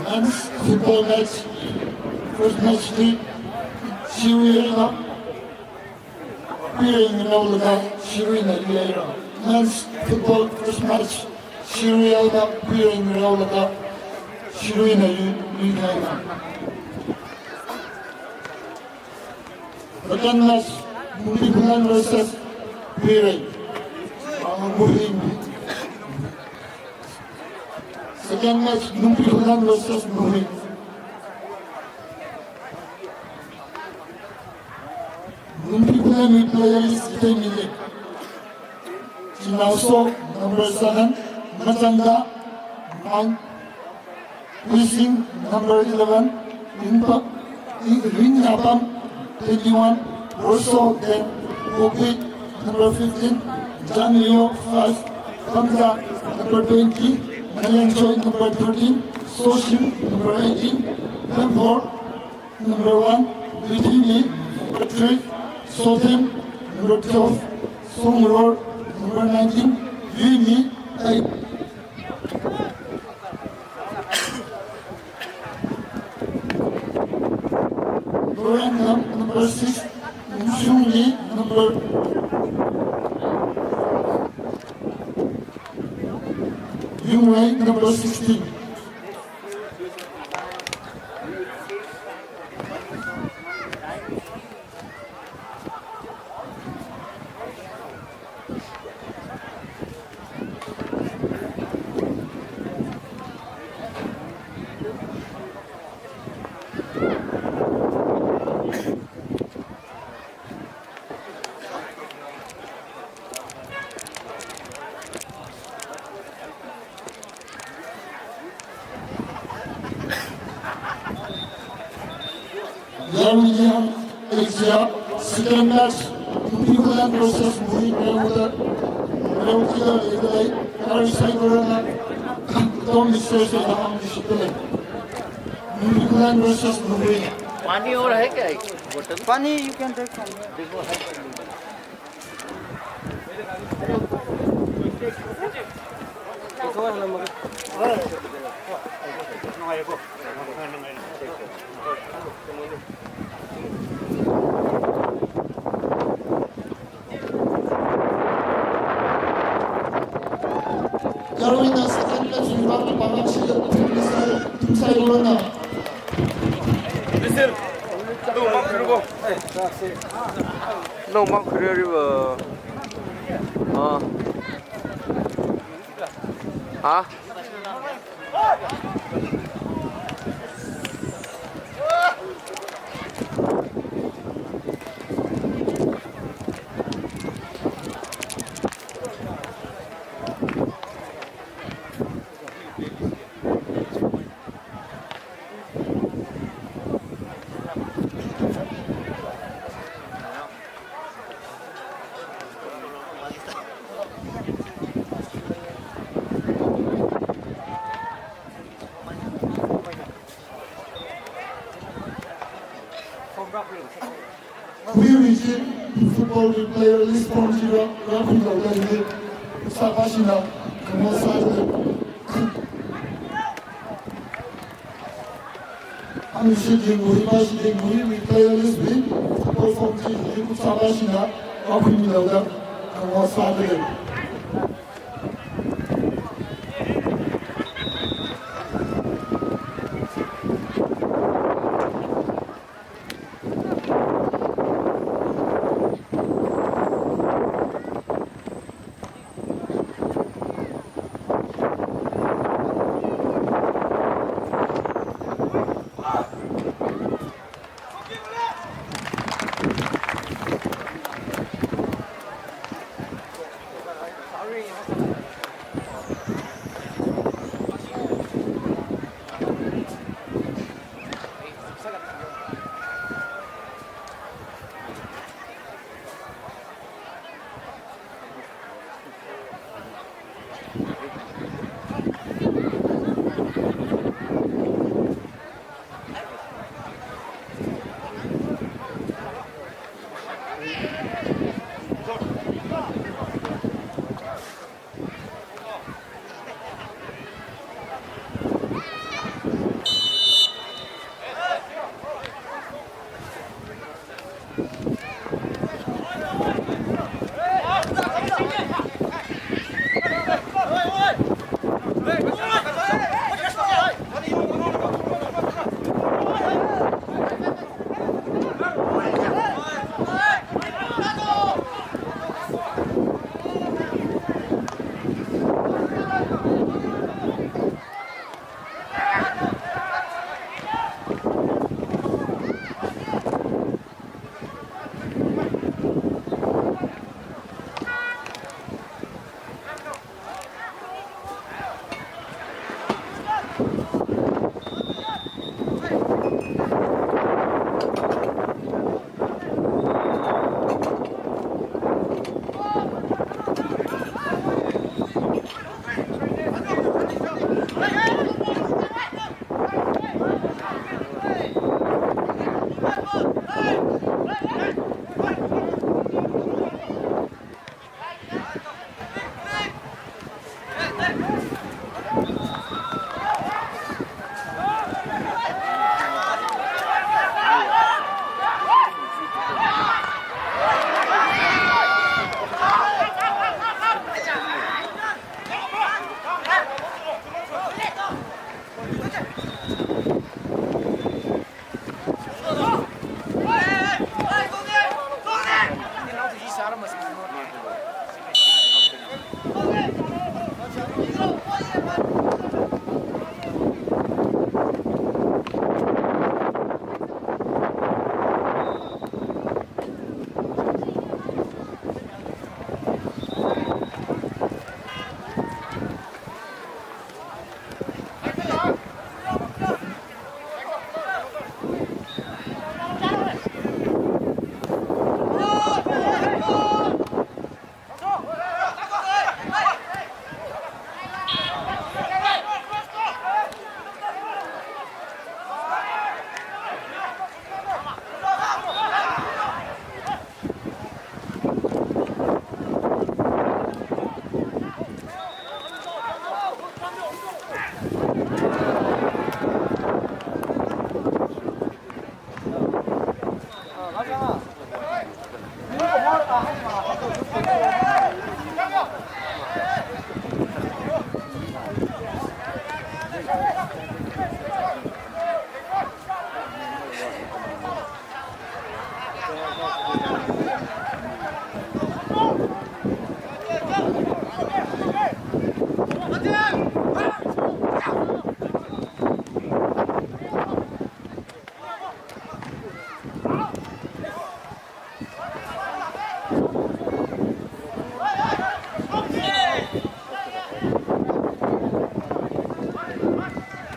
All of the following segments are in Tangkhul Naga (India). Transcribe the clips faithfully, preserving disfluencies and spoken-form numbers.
Men's football match, first match li, Shirui eina Puirei ngaraolaga Shiruina yuihaira. Men's football first match, Shirui eina Puirei ngaraolaga Shiruina yu-, yuihaira. Second match, Nungpi Khullen versus Puirei. Ah, Muhing. Second match, Nungpi Khullen versus Muhing. Nungpi Khullen wui player list hithāda leili. Chinnaoso, number seven, Machangda, nine, Puising, number eleven, Ringpa-, Ring-, Ringyapam, twenty-one, Roso, ten, Kokui, number fifteen, Janrio, five, Kamza, number twenty, Ngalengchoi, number thirteen, Soshim, number eighteen, Pemhor, number one, Vithimi, number three, Sothem, number twelve, Songror, number nineteen, Vimi, eight. Lorangam, number six, Umshungli, number, Yungwei, number sixteen. Yarui Liang, Asia, second match, Nungpi Khullen versus Muhing Reuda, Reukida Edalai, Kari Saigorana, Tom Mister Sejamang Dishitale. Nungpi Khullen versus Muhing. पानी और है क्या, एक बोतल? पानी you can take from there. देखो, है। Yaruina second match wui vang pangshida tumsai, tumsai lona. Listen. No, ma khuiruko. No, ma khuiruko. Ah. Ha? Puiwui chi football wui player list form chi rā, rākhuilaga hi, sāpashina, kamo sāle. Ami shi ding mui, pa shi ding mui, wui player list wui, football form chi hi, sāpashina, rākhuimilaga, kamo sāle.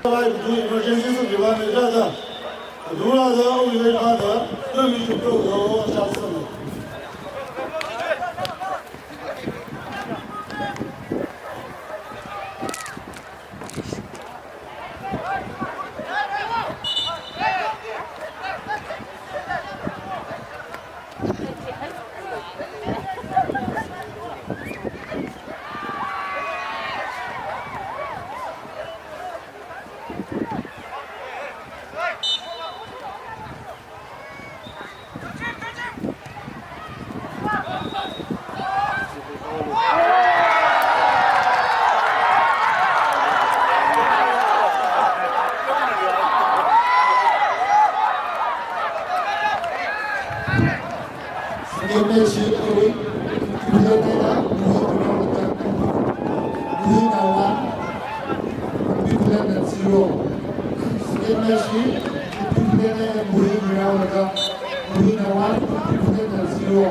Emergency sum riwa me jada. Dura da, uli da, da, da mi chukro da, o chance. Second match hi, Muhi, Muhi na one, Muhi na zero. Second match hi, Muhi na one, Muhi na zero.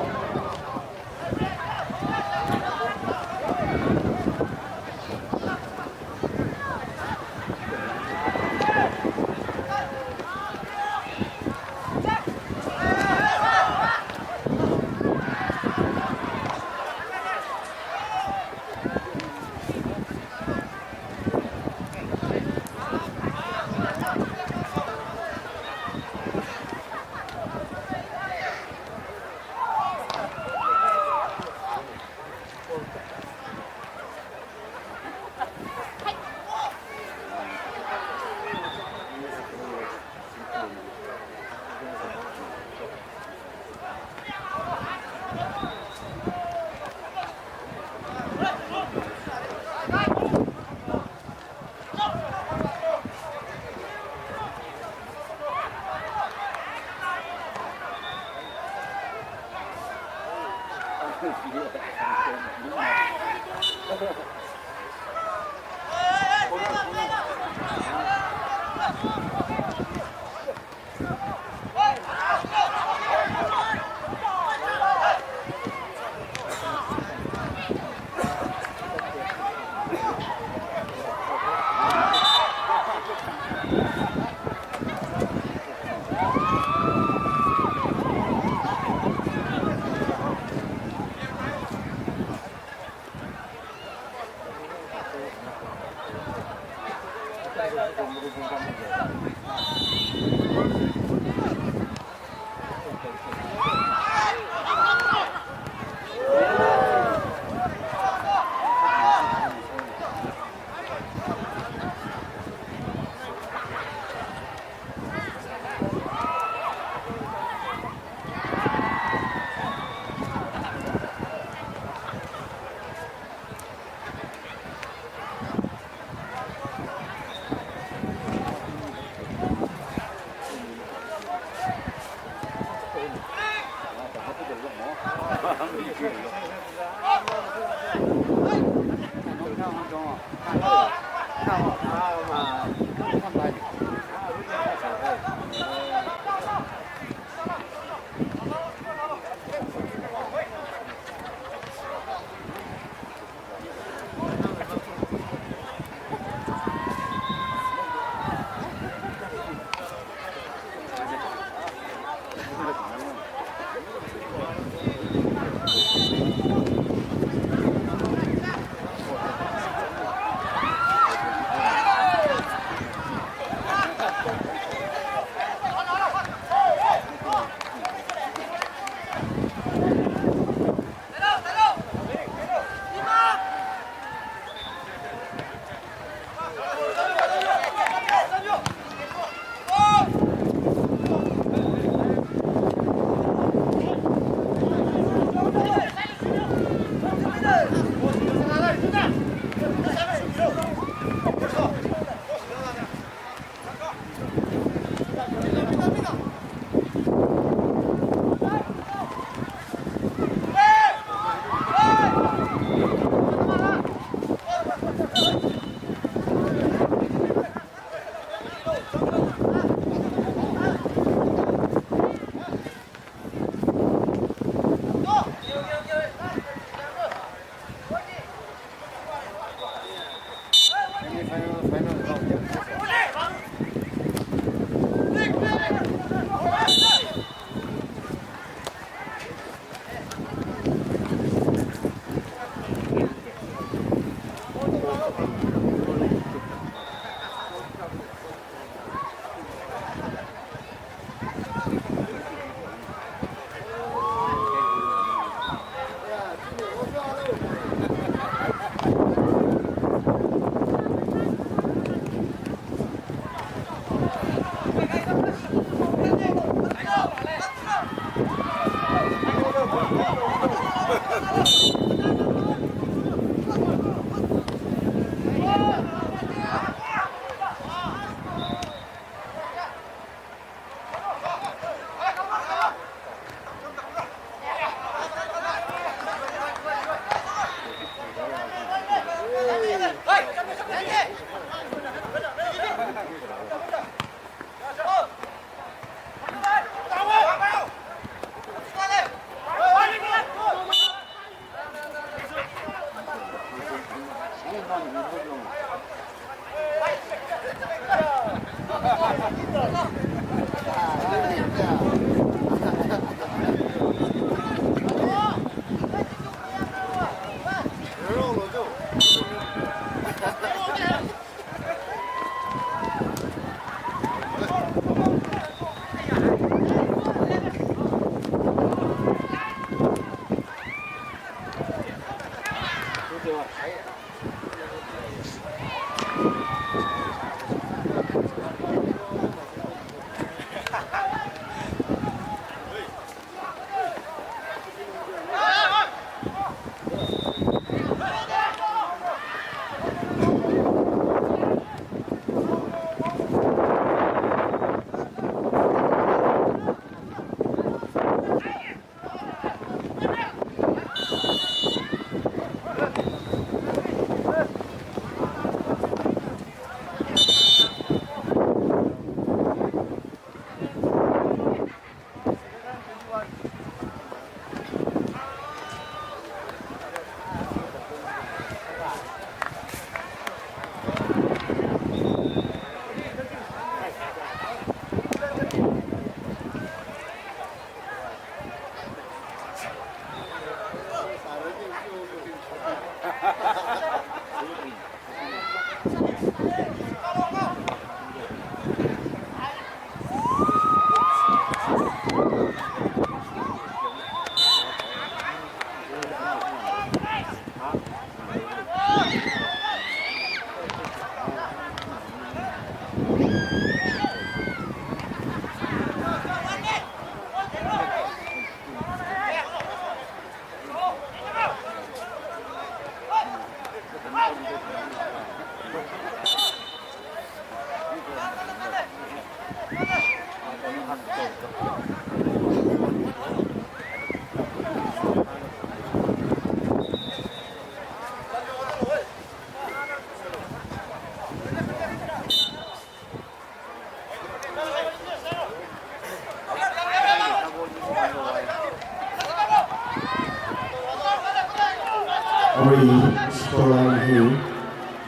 Arui scoreline hi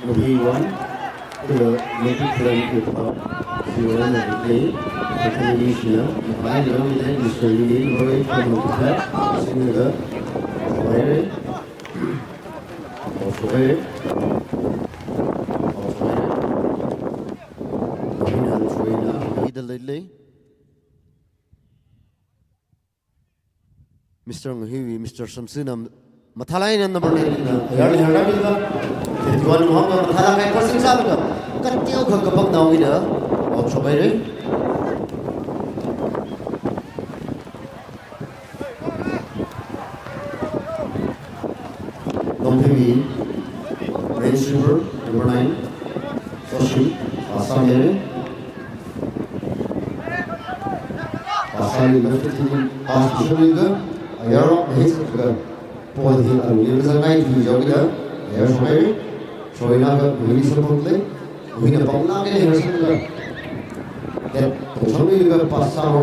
Nuhi one, kala Nuhi Clan Upa, zero na lead lei. Second division na, makai na lead lei, Mister Yuni, Roy, from Nuhi Clan, Singa, Roy, Roy, Nuhi na, Nuhi na, Nuhi da lead lei. Mister Ngahiwui, Mister Samsina, mathālāk eina number nine na, yar yar na, fifty-one hong, mathālāk eina crossing sālaga, kateokha kapaknao eina, out shokhaira. Longphiwui, main sweeper, number nine, Soshim, Assam area. Pasali left team pass to Shamiga, Ayaro, Hezga, Paul Hill, Alu, Yamazangai, Tujaga, Ayaro, Shoi, Shoinaga, Willis, Pokle, Wina, Pongla, Hezga. That Shamiga, Pasaro,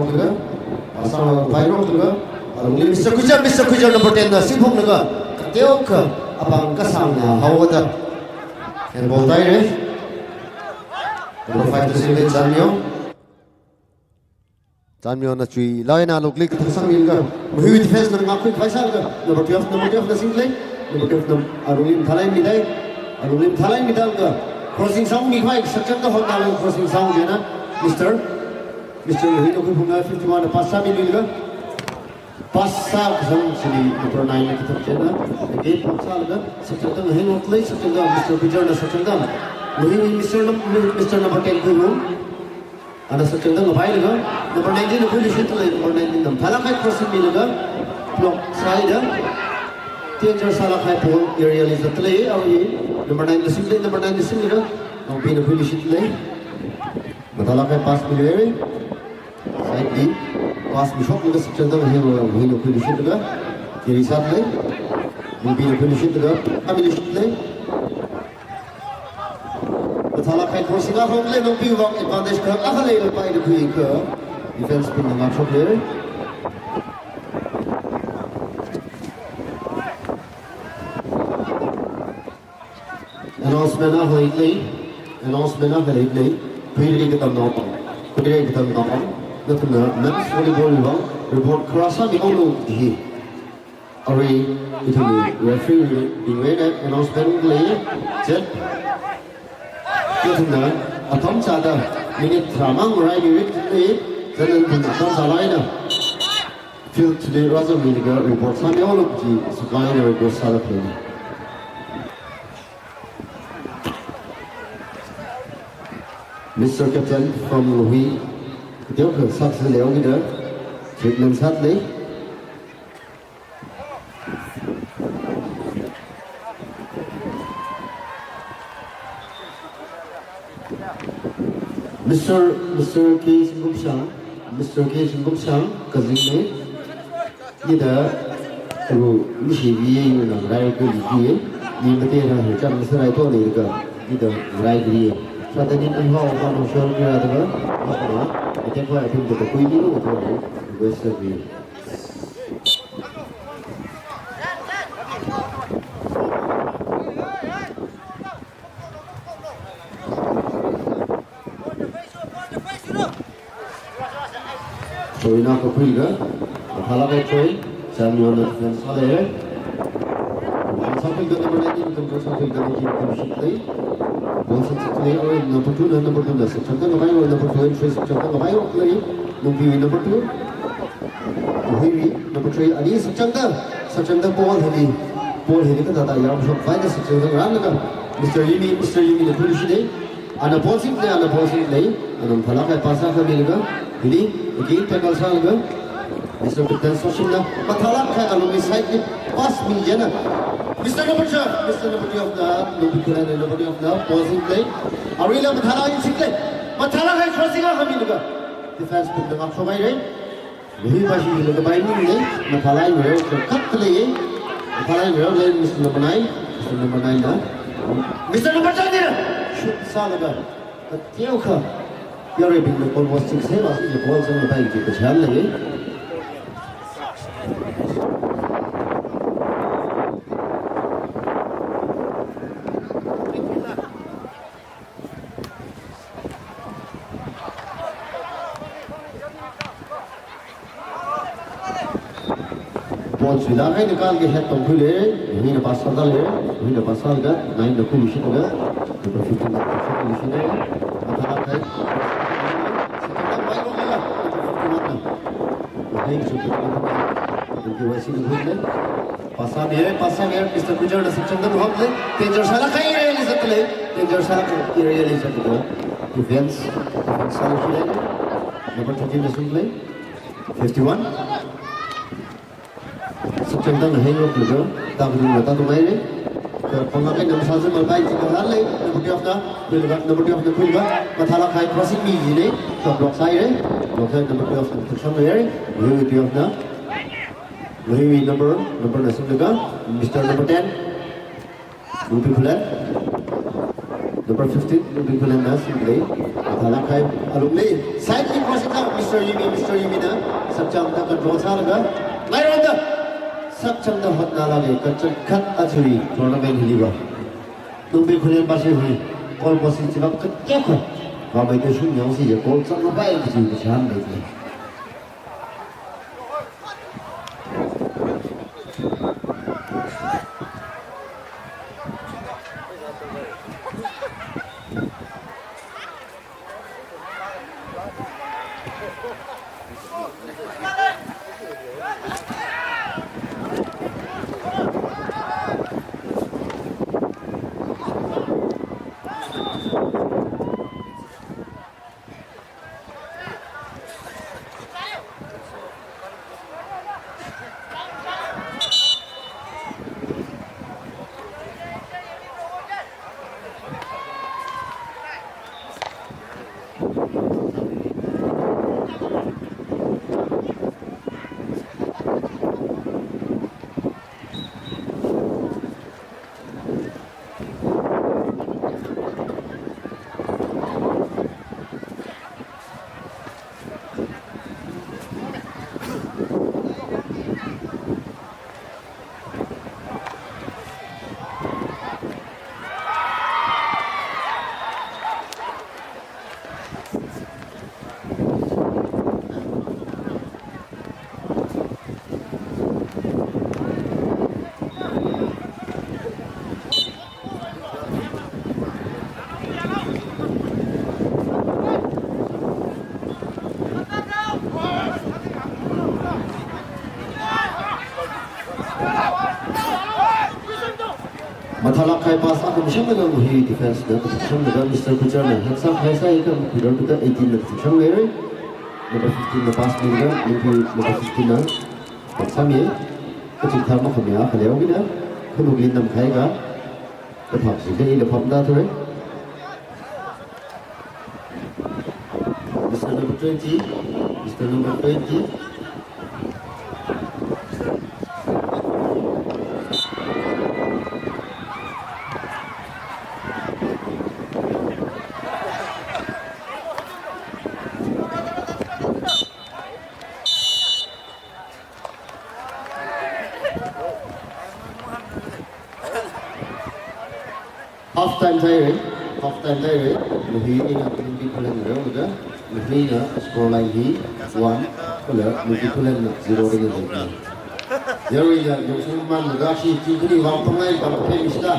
Pasaro, Pairo, Alu, Mister Kujar, Mister Kujar, number ten, the Sipok, Naga, Teoka, Abang Kasang, Hawada, and Boltaire. Number five, President Jamio. Chanmiona chui, laina lukli kathasang ilga. Muhui defense na ngakui khaisang ga. Number twelve, number twelve na single. Number twelve na arunglim thalai midai. Arunglim thalai midai ga. Crossing sound mi khai, structure ka hot na crossing sound jena. Mister, Mister Muhui na kui phunga fifty-one na pass sāmi ilga. Pass sā kasang sili number nine na kathak jena. Again, pass sālaga. Structure ka hang hot lei, structure ka Mister Kujar na structure ka. Muhui Mister num-, Mister number ten kui phung. Ana structure da ngapai laga, number nineteen na khuili shit lei, number nineteen na mathālāk eina crossing milaga, block side da, danger sālāk eina ball area li zat lei, arui, number nine na sim lei, number nine na sim laga, Nongpi na khuili shit lei, mathālāk eina pass milei, side li, pass mishok laga structure da ngahi laga, Nongpi na khuili shit laga, carry sālei, Nongpi na khuili shit laga, amili shit lei. Mathālāk eina crossing a hong lei, Nongpi vang advantage ka, a khalei lei pai da kui ka. Defense pun na ngashok lei. Announcement a khalei lei. Announcement a khalei lei. Pui ri katam nao pang. Pui ri katam nao pang. Nathumna men's volleyball vang. Report kharā sāmi ong lo di hi. Arui, ithumwui referee bingwui eina announcement lei, zet. Ithumna, atam sāda, minute tharā mang rai mi rit lei, zet ithumna atam sālaga eina. Field chili raza mi liga report sāmi ong lo ji, sukai na report sāda lei. Mister Captain from Luhui, kateokha sāksa leo mida, treatment sālei. Mister, Mister K Singkumshang, Mister K Singkumshang, kazing ne, ida, ru, mishi viye yu na rai ko li viye, ni mate na hu chang mister rai to ne ka, ida, rai viye. Satanin an hao ka no shor kira da, ite ko atin ko kui ni lo to, request viye. Choi na ko kui ga, mathālāk eina choi, Chanmiona defense sālei. Sākhui ga number nineteen, number sākhui ga nineteen, number six lei. Ball six lei, or number two na, number two na, six chang ga ngai, or number two entry six chang ga ngai, or lei. Nongpi number two. Muhui, number three, ani structure da, structure da ball hili, ball hili kathāda yam shok vai da structure da rālaga, Mister Yumi, Mister Yumi na khuili shit lei, ana ball sing lei, ana ball sing lei, ana mathālāk eina pass sākha milaga, hili, again tackle sālaga, Mister Peter Soshim na, mathālāk eina alungli side li pass mi jena. Mister number twelve, Mister number twelve na, number twelve na, ball sing lei, aruila mathālāk eina sing lei, mathālāk eina crossing a kha milaga, defense pun da ngakshok haira. Muhui pashi hila kapai ni lei, mathālāk eina reo khat lei, mathālāk eina reo lei, Mister number nine, Mister number nine na. Mister number ten na. Shoot sālaga, kateokha, yaruibingna almost six he, basi ye ball sālaga pai ki kacham lei. Ball suilāk eina kālaga head tongkhuilu, Muhina pass sādalei, Muhina pass sālaga, nine na khuishitlaga, number fifteen na khuishitlaga, mathālāk kahai, number fifty-one na. Pass sāmira, pass sāmira, Mister Kujar na sakchangda hotli, danger sālāk kahai area li zatlei, danger sālāk kahai area li zatlei. Defense, defense sālāk shilei, number thirteen na sungli, fifty-one. Sakchangda heingaroklaga, tākadung na tātunghaira. Kha pangak eina masāzanglāk kahai chi khalei, number twelve na, khuilaga, number twelve na khuilaga, mathālāk kahai crossing mi jinei, kha block sāhaira, block sāhai number twelve na, Muhina twelve na, Muhina number, number na sunglaga, Mister Number ten. Nungpi Khullen. Number fifteen, Nungpi Khullen na sungli. Mathālāk kahai alungli. Side li crossing sā, Mister Yumi, Mister Yumi na. Sakchangda control sālaga. Ngaironda. Sakchangda hotnalaga kachangkhat aja hi tournament hiliva. Nungpi Khullen bashi hi. Goal post chi vak katekho. Vamei te shun yang si je goal chang pai chi chan bai. Mathālāk kahai pass akha mashanglaga Muhi defense na, mashanglaga Mister Kuchar na, haksa khai sai ka Kuchar kuta eighteen na mashanglaga, number fifteen na pass milaga, number fifteen na, pass sāmi, kachikathā makhamia, khaleo kida, kunu kali nam khai ka, kathak si kali da pam da thure. Mister Number twenty, Mister Number twenty. Half time sāhaira, half time sāhaira, Muhi eina Nungpi Khullen rāhaoda, Muhina score line hi one, kala Nungpi Khullen na zero da ngai. Yaruila, yongsan man da shi, chi kuni vang pangai, vang phe mista.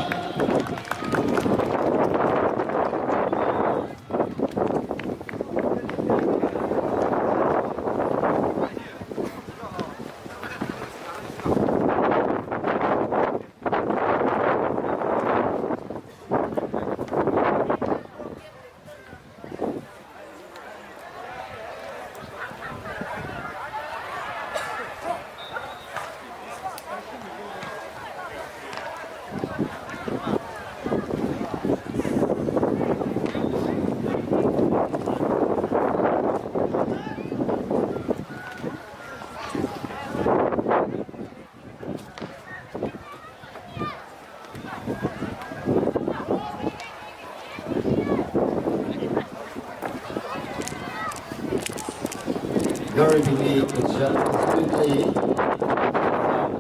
Gari bini kerja seperti ini,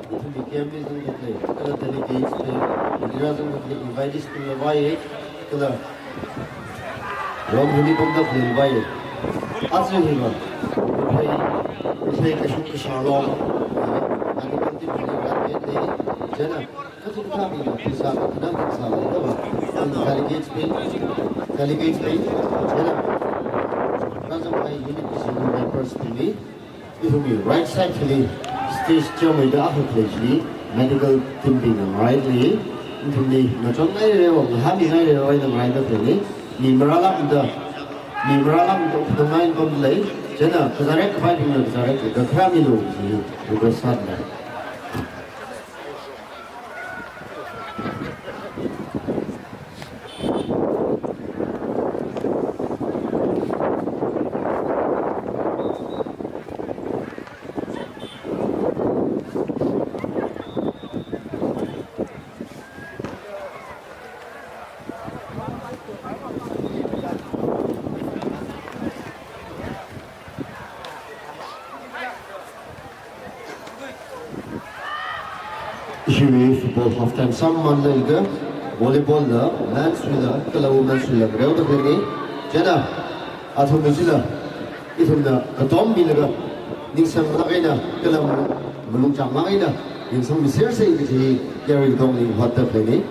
itu di kami sendiri, kalau dari di India sendiri, invite sendiri, kalau Ram huni pamda khulin vai. Atsui hi va. Uphei, uphei kashung kashā long. Ani kan ti Chieina, kachi kathābingna pheisā kathāda pheisā leidava, delegatesbing, delegatesbing, chieina, kazang hai unit kashing rappersbingli, ithumwui right side chili, stage chimeida akha khalei chili, medical teambingna right li, ithumli ngachonngairewa, ngahānmingairewui eina ngaraida khalei, mi marālākda, mi marālākda khanangmai pamlei, chieina kazārek khavābingna kazārek khavāmilu kaji request sāda lei. Ishiwui football half time sāmamān leilaga, volleyball la, men's wui la, kala women's wui la, ngareoda khaleina. Chieina, athumwui chila, ithumna katom milaga, ningsanglāk eina, kala malung, malung chānglāk eina, ningsangmisersa kaji, yarui katongli hotda khaleina.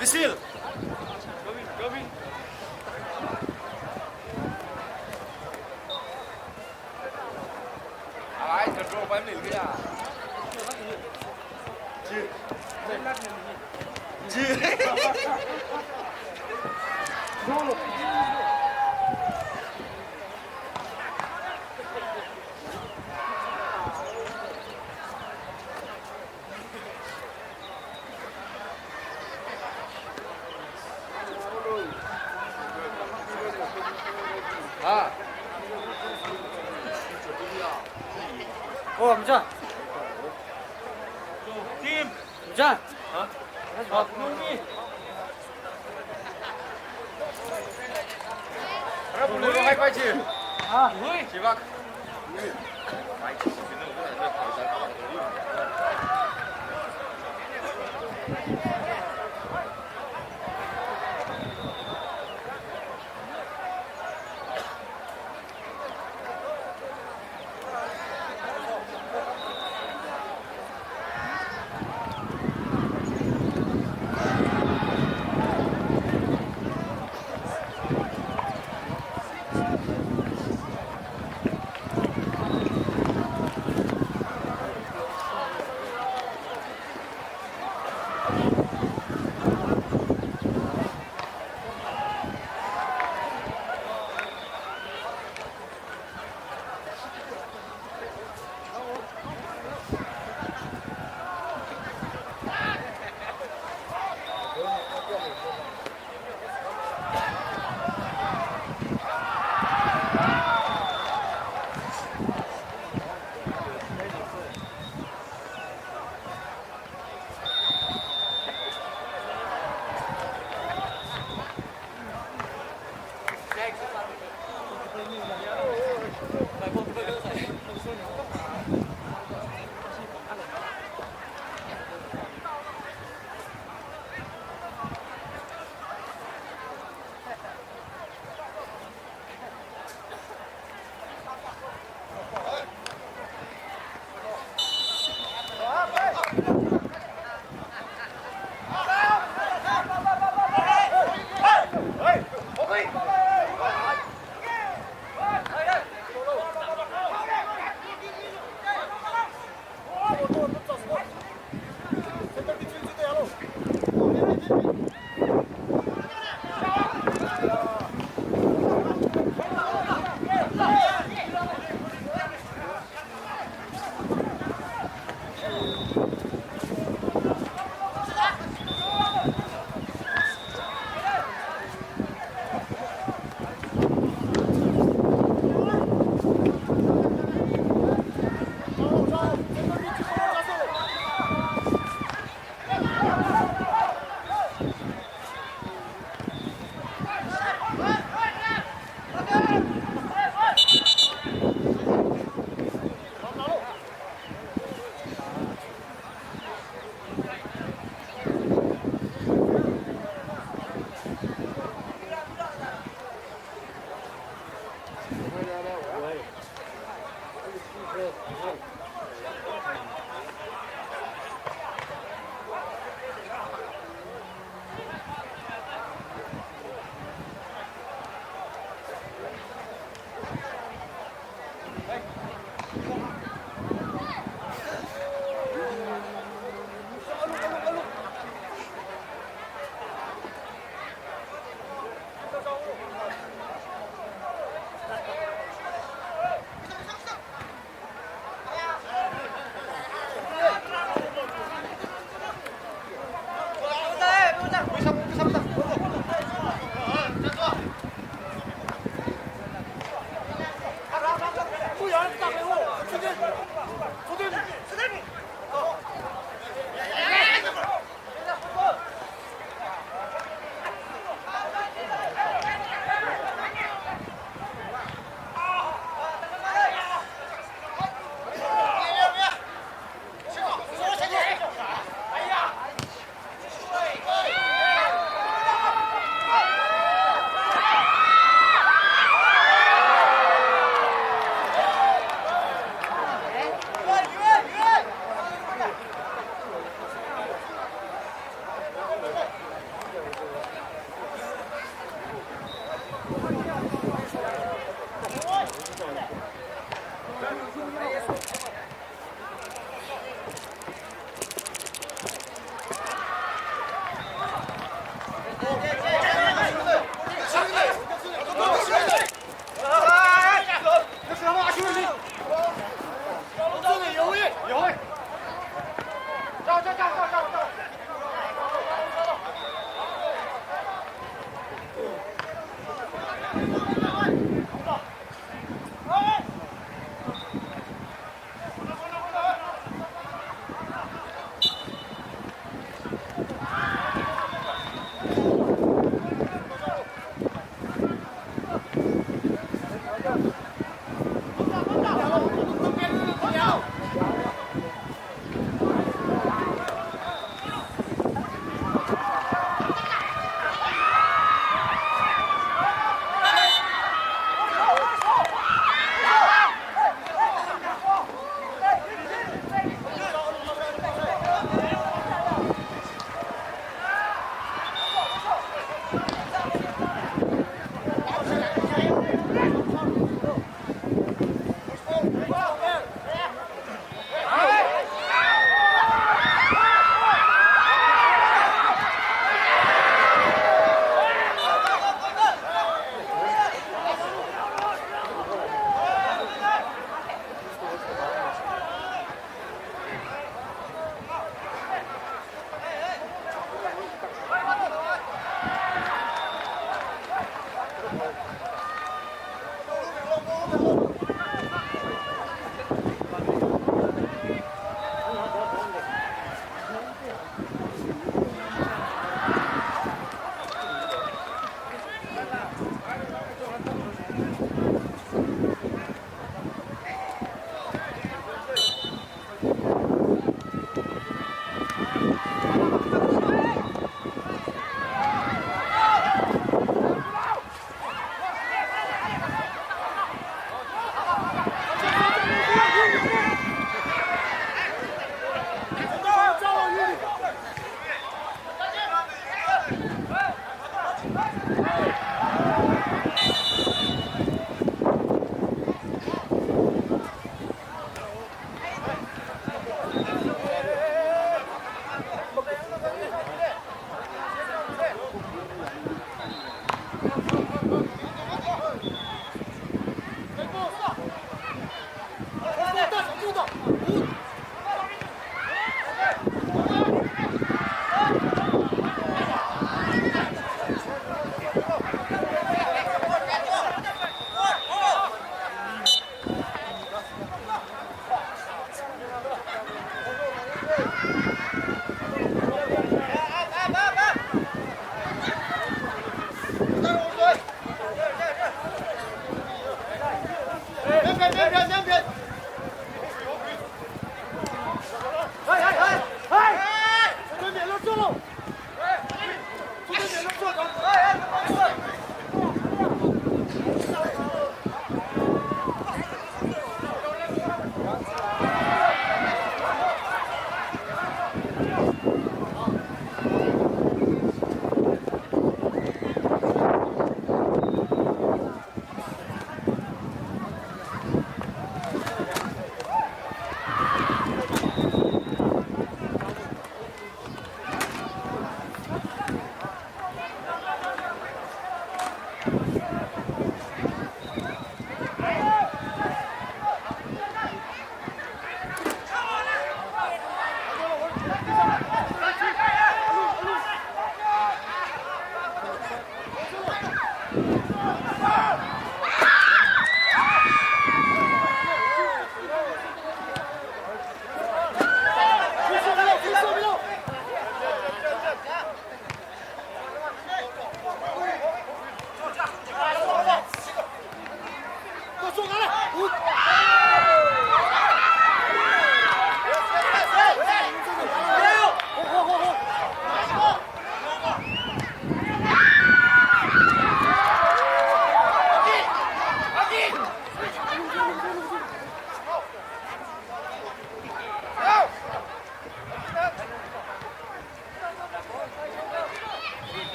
Whistle. Go in, go in. Alright, control five minutes. 아. 어, 감자. Team. 감자. 어? 어, 어. High five. 아. Chivak.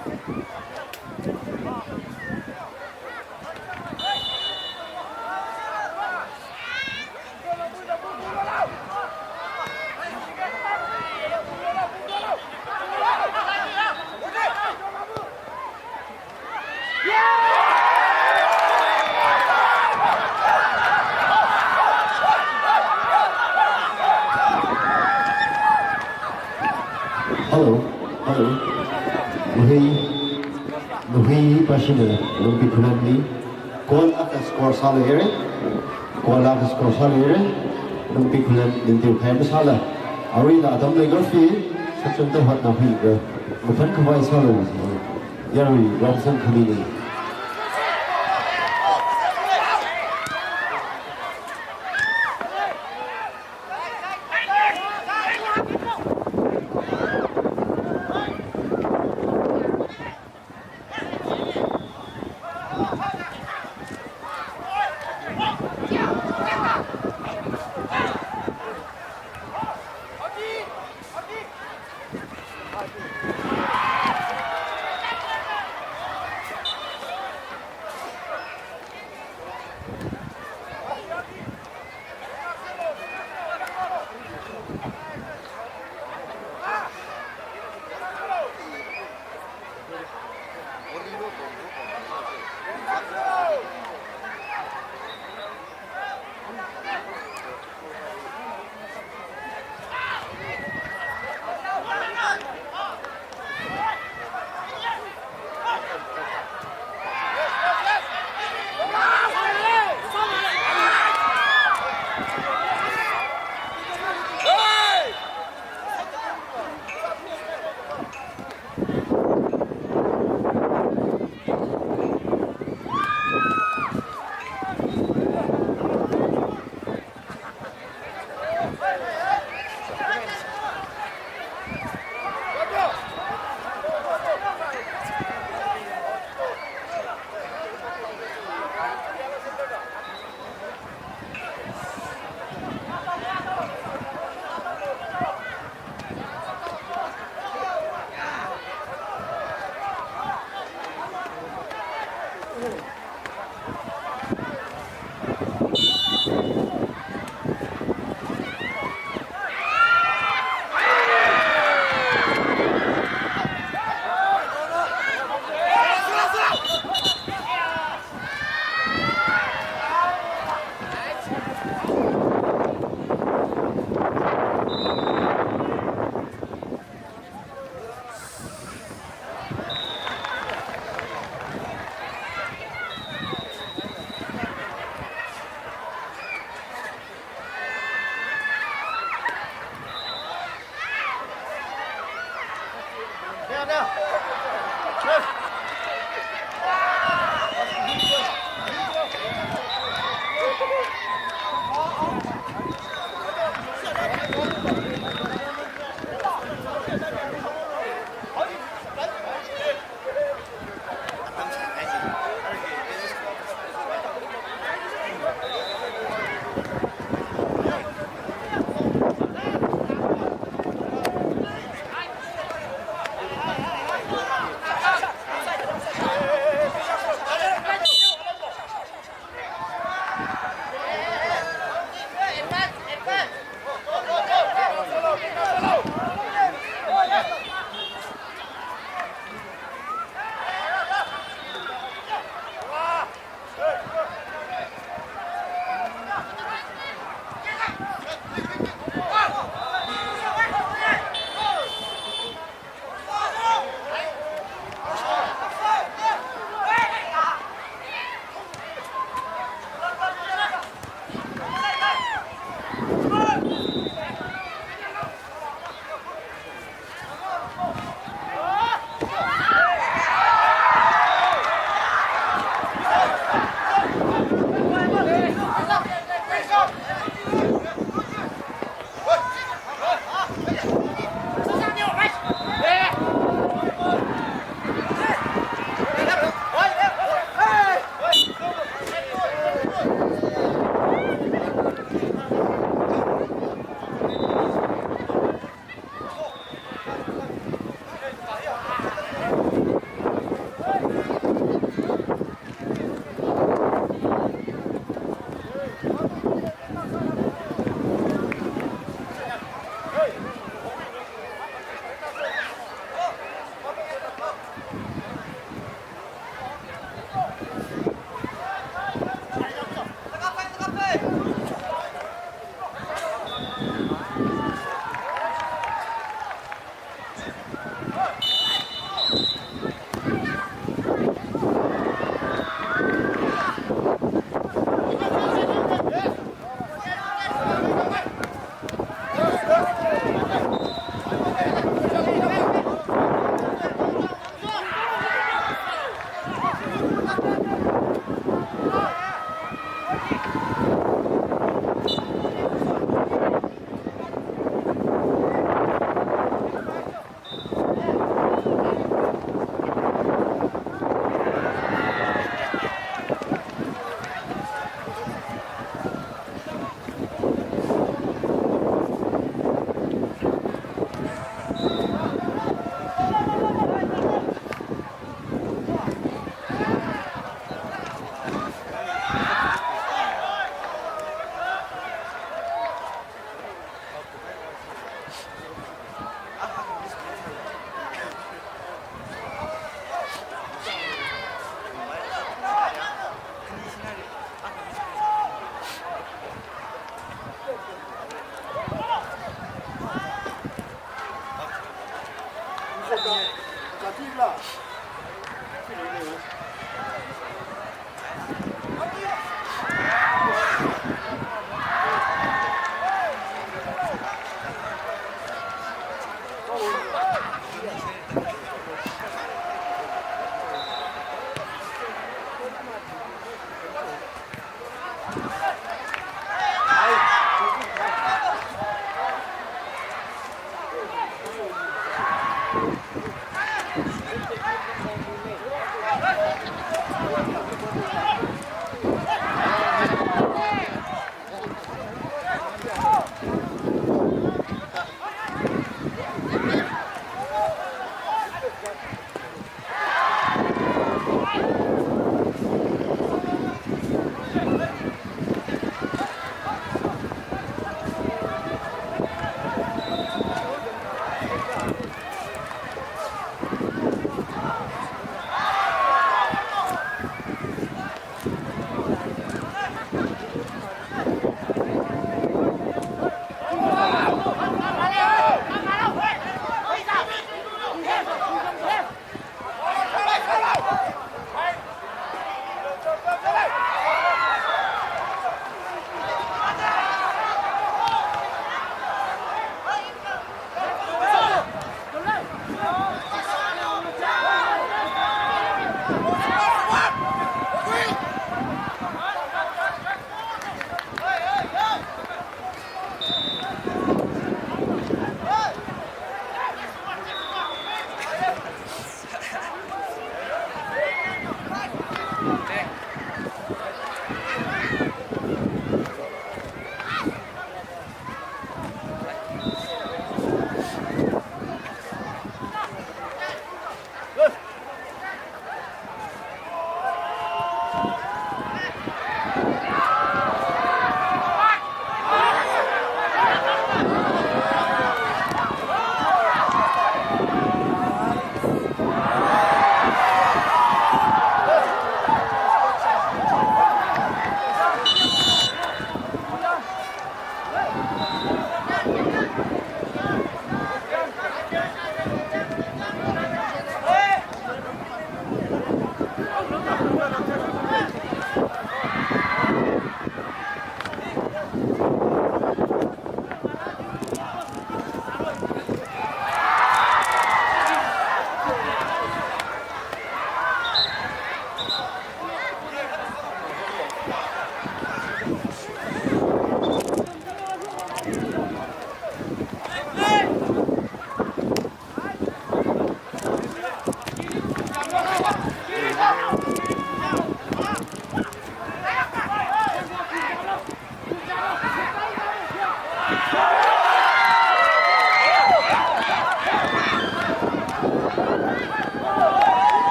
Hello, hello. Nuhei, Nuhei pāshina Lungpi Khullenli goal akha score sāluira. Goal akha score sāluira. Lungpi Khullen ningtui khai masāla. Aruila atam leikashiwui sāchungda hotnakhui kha, maphan khavai sālu. Yarui Ramsang Khamini.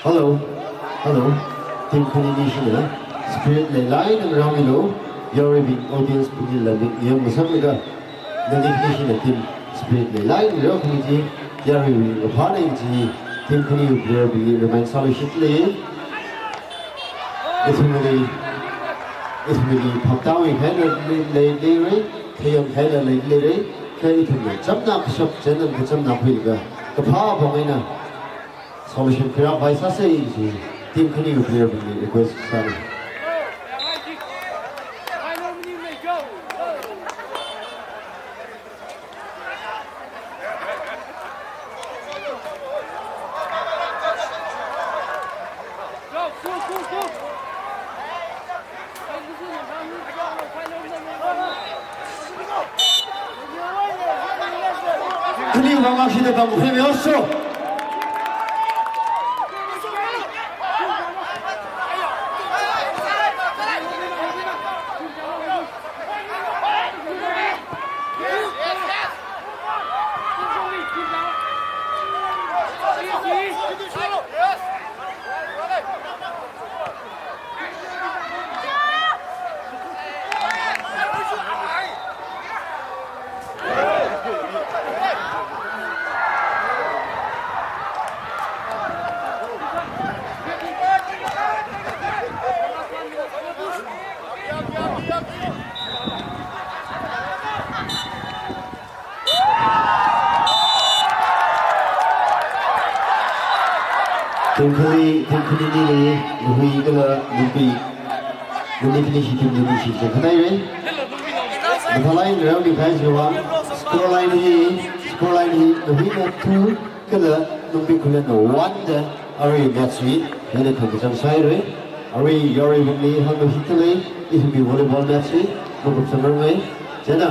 Hello, hello. Team khani nishina spirit leilāk eina rāmilu. Yaruibing, audience bingli lamik yangmasanglaga, nani nishina team spirit leilāk eina rākhami chi, yaruibing kaphāna chi, team khani player bingli remind sālu shitli. Ithumli, ithumli phaptāwui khaila lei, lei, leira, khayang khaila lei, leira, kha ithumna chamna kashap chānna kachamna khuilaga, kaphā phāng eina solution khuirākhavai sāsa chi, team khani player bingli request sāna. Khani vang akshida tamkhuimi oso. Tengkhali, tengkhali nili, Ngahui kala Nungbi, Nungbi finish team nili shi se khanai re. Mathālāk eina round li khai jiwang, score line hi, score line hi, Ngahuina two, kala Nungbi Khullenna one da, arui match hi, hina khangkachang sāi re. Arui yarui bingli, hāngda hitale, ithumwui volleyball match hi, makupsang rāmei. Chieina,